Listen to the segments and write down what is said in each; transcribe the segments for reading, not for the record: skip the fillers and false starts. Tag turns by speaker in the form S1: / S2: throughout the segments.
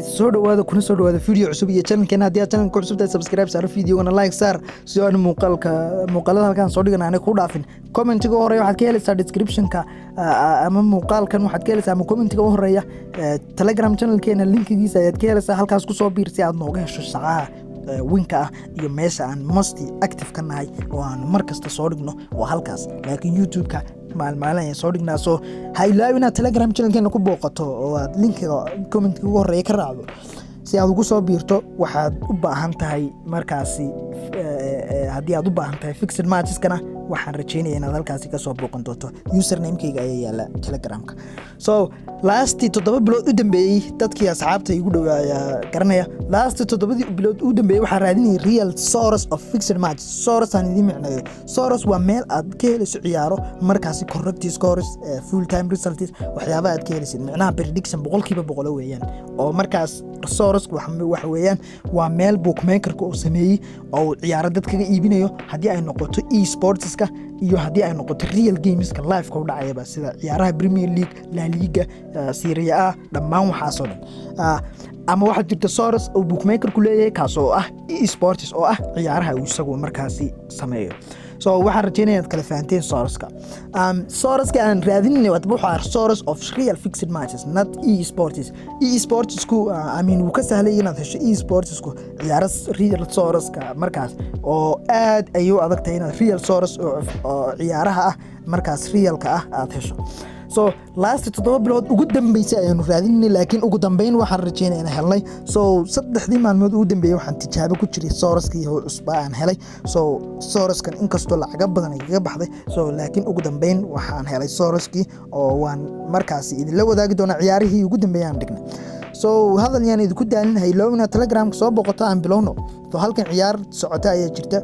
S1: Soo dhawaada, kuna soo dhawaada video cusub iyo channelkeena. Haddii aad channelka cusub tahay, subscribe saaro, videogana like saar, si aan muuqaalka muuqaalada halkaan soo dhigan aanay ku dhaafin. Commentiga horeeya waxaad ka helaysaa descriptionka ama muuqaalkan waxaad ka helaysaa, ama commentiga u horeeya Telegram channelkeena linkigiisa ayaad ka helaysaa. Halkaas kusoo biir si aad nooga hesho sacaha winka ah iyo meesha aan most active ka nahay oo aan mar kasta soo dhigno waa halkaas, laakiin YouTube-ka maalmaalin ayaan soo dhignaa. So ha ilaawin inaad Telegram channelkeena ku booqato oo aad linkiga commentka ugu horeeya ka raacdo si aad ugu soo biirto. Waxaad u baahan tahay markaasi, haddii aad u baahan tahay fixed matcheskana, waxaan rajeynaya inaad halkaasi kasoo booqan doonto. Usernamekeyga ayaa yaala Telegramka. So lastii 7 bilood u dambeeyey, dadkii asxaabta igu dhow ayaa garanaya, lastii 7dii bilood u dambeeyey waxaan raadinayay real source of fixed match. Source aan idiin micneeyo. Source waa meel aad ka helayso ciyaaro markaasi correct scores, full time results, waxyaaba aad ka helaysid, micnaha prediction 100% weeyaan. Oo markaas source waxa weeyaan waa meel bookmakerka uu sameeyey oo uu ciyaaro dad kaga iibinayo, haddii ay noqoto e-sportska iyo haddii ay noqoto real gameska liveka u dhacayaba, sida ciyaaraha Premier League, La Liga, Serie A, dhammaan waxaasoo dhan. Ama waxaa jirta source uu bookmakerku leeyahay, kaas oo ah e-sports, oo ah ciyaaraha uu isagu markaasi sameeyo. So waxaan rajeynaya inaad kala fahanteen sourceka. Sourceka aan raadinay wuxuu ahaa source of real fixed matches, not e-sports. E-sportsku, I mean, wuu ka sahlay inaad hesho e-sportsku ciyaaro real sourceka markaas, oo aad ayay u adag tahay inaad real source oo ciyaaraha ah markaas realka ah aad hesho. So last 7 bilood ugu dambeysay ayaanu raadinay, laakiin ugu dambeyn waxaan rajeynaya inaan helnay. So 3dii maalmood ugu dambeeyey waxaan tijaabo ku jiray sourcekii cusbaa aan helay. So sourcekan inkastoo lacago badan ay kaga baxday, so laakiin ugu dambeyn waxaan helay sourcekii oo waan markaasi idinla wadaagi doonaa ciyaarihii ugu dambeeyay aan dhignay. So hadal yaan idinku daalin, hayloowina Telegramka soo boqoto. Aan bilowno. So halkan ciyaar socota ayaa jirta.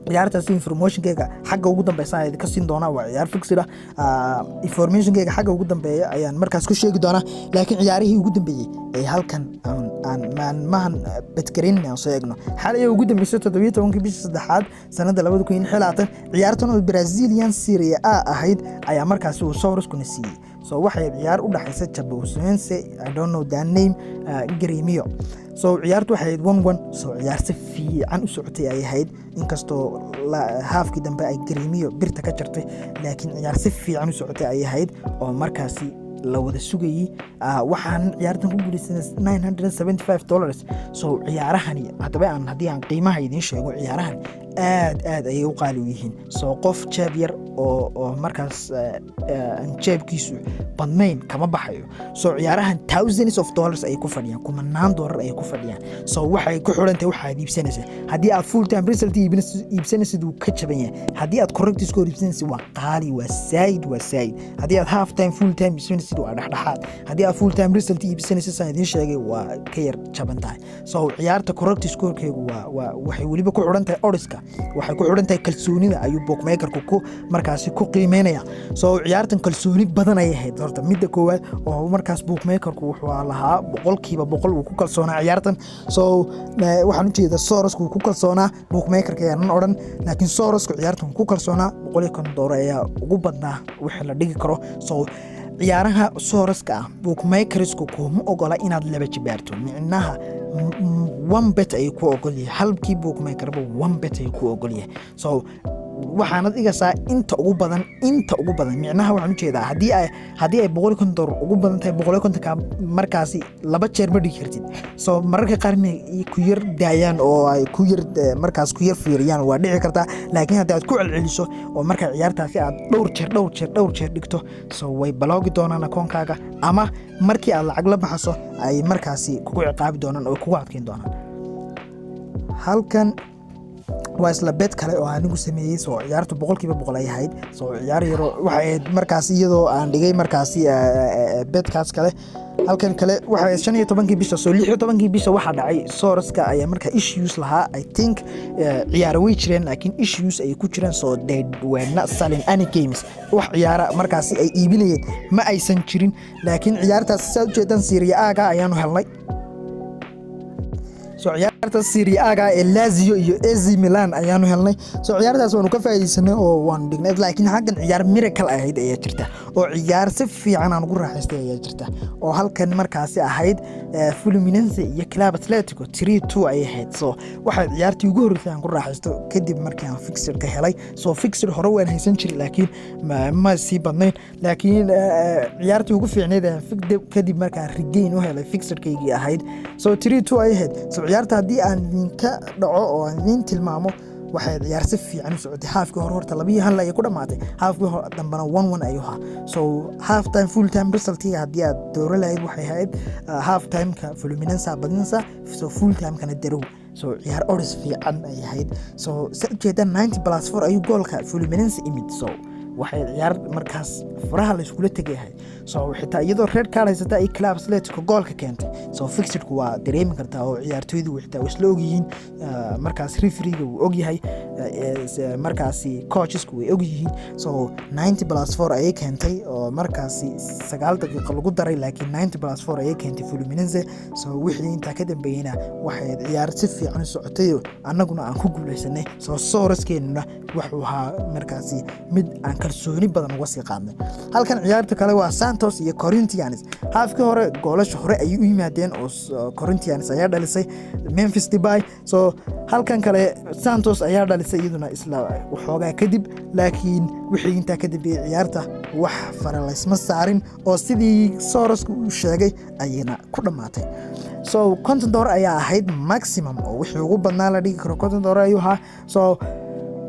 S1: Ciyaartaasi informationkeyga xagga ugu dambeysa ayaan idinka siin doonaa. Waa ciyaar fixed ah. Informationkeyga xagga ugu dambeeya ayaan markaas ku sheegi doonaa, laakiin ciyaarihii ugu dambeeyey ee halkan aan maalmahan bedgarin aan soo eegno. Xalay ugu dambeysay, 17kii bishii saddexaad sanada 2026, ciyaartan oo Brazilian Serie A ahayd ayaa markaasi uu sourcekuna siiyey. So waxay ciyaar u dhaxaysa Chapecoense, I don't know that name, Gremio. So ciyaartu waxay ahayd 1-1. So ciyaar si fiican u socotay ay ahayd, inkastoo haafkii dambe ay Gremio birta ka jartay, laakiin ciyaar si fiican u socotay ay ahayd oo markaasi la wada sugayey. Waxaan ciyaartan ku guuleysanay $975. So ciyaarahani haddaba aan haddii aan qiimaha idiin sheego, ciyaarahan aad aad ayay u qaali u yihiin. So qof jeeb yar oo markaas aan jeebkiisu badnayn kama baxayo. So ciyaarahan thousands of dollars ayay ku fadhiyaan, kumanaan dollar ayay ku fadhiyaan. So waxay ku xirantahay waxaad iibsanaysaa. Haddii aad full time result iibsanaysid, wuu ka jaban yahay. Haddii aad correct score iibsanaysid, waa qaali, waa saayid, waa saayid. Haddii aad half time, full time iibsanaysid, waa dhexdhexaad. Haddii aad full time result iibsanaysid, saan idiin sheegay, waa ka yar jaban tahay. So ciyaarta correct scorekeegu waa waxay weliba ku xiran tahay oddska, waxay ku xiran tahay kalsoonida ayuu bookmakerku ku markaasi ku qiimeynaya. So ciyaartan kalsooni badan ayay ahayd horta midda koowaad, oo markaas bookmakerku wuxuu lahaa 100% uu ku kalsoonaa ciyaartan. So waxaan ujeedaa sourcesku uu ku kalsoonaa, bookmakerka ayaanan odhan, laakiin sourcesku ciyaartan ku kalsoonaa. $150 ayaa ugu badnaa wixii la dhigi karo. So ciyaaraha sourceska ah bookmakersku kuma ogola inaad laba jibaarto, micnaha one bet ayay ku ogolyahay. Halkii bookmakerba one bet ayay ku ogolyahay. So waxaanad dhigaysaa inta ugu badan, inta ugu badan, micnaha waxaan ujeedaa haddii ay $150 ugu badan tahay, 150ka markaasi laba jeer ma dhigi kartid. So mararka qaar inay ku yar daayaan oo ay ku yar markaas ku yar fiiriyaan waa dhici kartaa, laakiin haddii aad ku celceliso oo markaa ciyaartaasi aad dhowr jeer, dhowr jeer, dhowr jeer dhigto, so way baloogi doonaan akoonkaaga, ama markii aad lacag la baxaso ay markaasi kugu ciqaabi doonaan oo kugu adkeyn doonaan. Halkan waa isla bet kale oo anigu sameeyey. So ciyaartu 100% ay ahayd. So ciyaar yaro waxay ahayd markaas iyadoo aan dhigay markaasi betkaas kale. Halkan kale waxay ahayd 15kii bisha. So 16kii bisha waxaa dhacay, sourceka ayaa markaa issues lahaa, I think. Ciyaaro way jireen, laakiin issues ayay ku jireen, so they were not selling any games. Wax ciyaara markaasi ay iibinayeen ma aysan jirin, laakiin ciyaartaas saad ujeedaan Serie A-ga ayaanu helnay. So ciyaarta Serie A-ga ee Lazio iyo AC Milan ayaanu helnay. So ciyaartaas waanu ka faa'iidaysanay oo waanu dhignay, laakiin xaggan ciyaar miracle ahayd ayaa jirta, oo ciyaar si fiican aan ugu raaxaystay ayaa jirta, oo halkan markaasi ahayd Fluminense iyo Club Atletico, 3-2 ay ahayd. So waxay ciyaartii ugu horreysay aan ku raaxaysto kadib markii aan fixed ka helay. So fixed hore waan haysan jiray, laakiin ma sii badnayn. Laakiin ciyaartii ugu fiicneyd kadib markaan regain u helay fixedkaygii ahayd. So 3-2 ay ahayd. So ciyaarta haddii aan idinka dhaco oo aan idiin tilmaamo, waxay ciyaar si fiican u socotay. Halfkii hore horta 2-1 ayay ku dhamaatay, halfkii hore dambena 1-1 ayuu ahaa. So half time, full time resultiga haddii aad dooro lahayd, waxay ahayd half timeka Fluminense badinaysa, so full timekana draw. So ciyaar odds fiican ay ahayd. So sa ujeeda, 90+4 ayuu goolka Fluminense imid. So waxay ciyaar markaas furaha layskula tegayahay. So xitaa iyadoo red card haysata ay Club Atletico goolka keentay. So fixedku waa dareemi kartaa oo ciyaartoydu xitaa way isla ogyihiin, markaas refereega wuu ogyahay, markaasi coachesku way ogyihiin. So 90+4 ayay keentay, oo markaasi 9 daqiiqo lagu daray, laakiin 90+4 ayay keentay Fluminense. So wixii intaa ka dambeeyeyna waxay ciyaar si fiican u socotay, annaguna aan ku guuleysanay. So sourceskeenuna wuxuu ahaa markaasi mid aan kalsooni badan uga sii qaadnay. Halkan ciyaarta kale waa Santos iyo Corinthians. Halfkii hore goolasha hore ayay u yimaadeen, oo Corinthians ayaa dhalisay, Memphis Depay. So halkan kale Santos ayaa dhalisay iyaduna isla waxoogaa kadib, laakiin wixii intaa ka dambeeyey ciyaarta wax fara laysma saarin, oo sidii sourceka uu sheegay ayayna ku dhammaatay. So $50 ayaa ahayd maximum, oo wixii ugu badnaa la dhigi karo $50 ayuu ahaa. So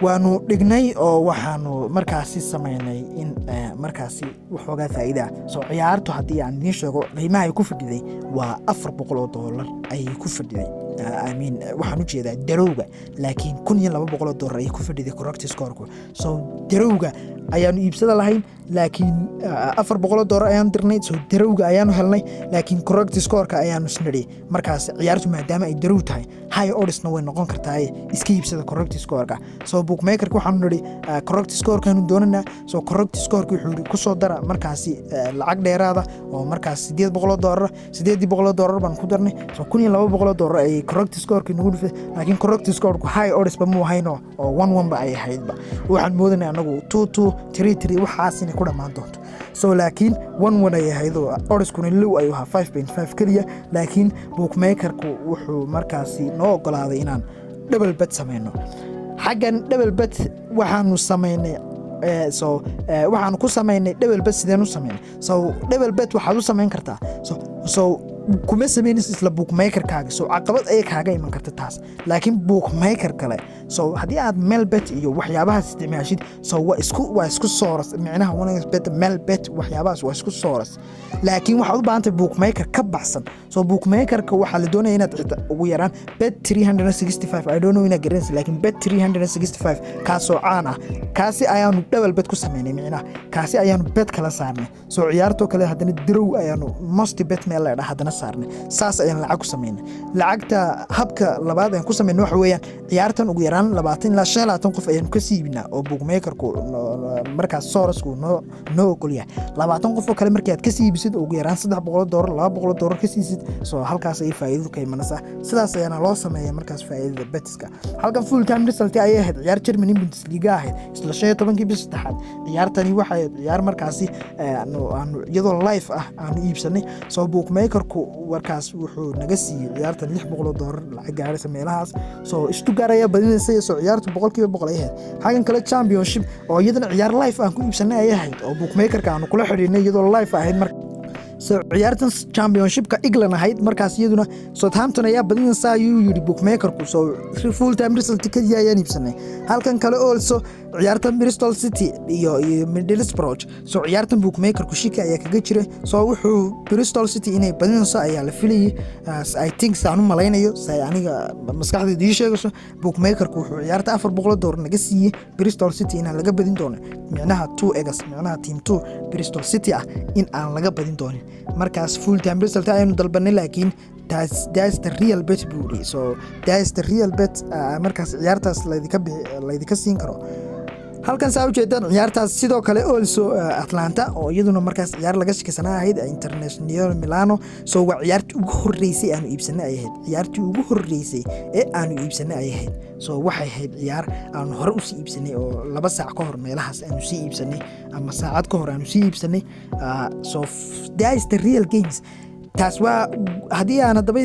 S1: waanu dhignay oo waxaanu markaasi samaynay in markaasi waxoogaa faa'iida ah. So ciyaartu haddii aan idiin sheego qiimaha ay ku fadhiday, waa $400 ayay ku fadhiday. I mean, waxaan u jeedaa drawga, laakiin $1,200 ayay ku fadhiday correct scoreku. So drawga ayaanu iibsada lahayn, laakiin $400 ayaanu dirnay. So drawga ayaanu helnay, laakiin correct scoreka ayaanu isnidhi markaas ciyaartu maadaama ay draw tahay, high oddsna way noqon kartaa, iska iibsada correct scoreka. So bookmakerka waxaanu nidhi correct scorekaanu doonanaa. So correct scoreka wuxuu yidhi kusoo dara markaasi lacag dheeraada, oo markaas $800. $800 baan ku darnay. So $1,200 ayay correct scoreka nagu dhufay, laakiin correct scoreku high odds ba muu hayno, oo 1-1 ba ay ahaydba. Waxaan moodanay anagu 2-2, 3-3 waxaas inay ku dhammaan doonto. So laakiin 1-1 ay ahayd, oo oddskuna low ayuu ahaa, 5.5 keliya. Laakiin bookmakerku wuxuu markaasi noo ogolaaday inaan double bet samayno. Xaggan double bet waxaanu samaynay, so waxaanu ku samaynay double bet. Sideen u samaynay? So double bet waxaad u samayn kartaa, so kuma samaynaysa isla bookmakerkaaga, so caqabad ayay kaaga iman karta taas, laakiin bookmaker kale. So haddii aad Melbet iyo waxyaabahaas isticmaashid, so waa isku source, micnaha 1xBet, Melbet, waxyaabahaas waa isku source, laakiin waxaad u baahan tahay bookmaker ka baxsan. So bookmakerka waxaa la doonaya inaad xitaa ugu yaraan Bet 365, I don't know inaad garanaysa, laakiin Bet 365 kaasoo caan ah, kaasi ayaanu double bet ku sameynay, micnaha kaasi ayaanu bet kala saarnay. So ciyaartoo kale haddana draw ayaanu most bet meel la dhaa haddana saarnay. Saas ayaan lacag ku sameynay. Lacagta habka labaad ayaan ku sameynay waxa weeyaan, ciyaartan ugu yaraan 20 ilaa 25 qof ayaanu ka siibinaa, oo bookmakerku markaas sourcesku noo ogol yahay. 20 qof oo kale markii aad ka siibisid, ugu yaraan $300, $200 ka siisid, so halkaas ayay faa'iidadu ka imanaysaa. Sidaas ayaana loo sameeya markaas faa'iidada betiska. Halkan full time result ayay ahayd, ciyaar Germany Bundesliga ahayd, isla 15-kii bis saddexaad. Ciyaartani waxay ahayd ciyaar markaasi aanu iyadoo live ah aanu iibsanay. So bookmakerku markaas wuxuu naga siiyey ciyaartan $600 lacag gaaraysa meelahaas. So Stuttgart ayaa badinaysay. So ciyaartu 100% ay ahayd. Xaggan kale Championship, oo iyadana ciyaar live aan ku iibsanay ayay ahayd, oo bookmakerka aanu kula xidhiidhnay iyadoo live ahayd marka. So ciyaartan Championshipka England ahayd markaas, iyaduna Southampton ayaa badinaysa ayuu yidhi bookmakerku. So full time result keliya ayaan iibsanay. Halkan kale also ciyaartan Bristol City iyo Middlesbrough. So ciyaartan bookmakerku shiki ayaa kaga jiray. So wuxuu Bristol City inay badinayso ayaa la filayay, I think, saan u malaynayo, say aniga maskaxdaydu ii sheegayso. Bookmakerku wuxuu ciyaarta $400 naga siiyey Bristol City inaan laga badin doonin, micnaha two egas, micnaha team two Bristol City ah in aan laga badin doonin. Markaas full time result ayaynu dalbanay, laakiin that's the real bet buu yidhi. So that's the real bet, markaas ciyaartaas laydinka siin karo. Halkan saa ujeedaan ciyaartaas sidoo kale also Atalanta oo iyaduna markaas ciyaar laga shakisanaa ahayd, International Milano. So waa ciyaartii ugu horeysay aanu iibsanay ay ahayd, ciyaartii ugu horeysay ee aanu iibsanay ay ahayd. So waxay ahayd ciyaar aanu hore usii iibsanay oo 2 saac ka hor meelahaas aanu sii iibsanay ama saacad ka hor aanu sii iibsanay. So that is the real games. Taas waa haddii aan haddaba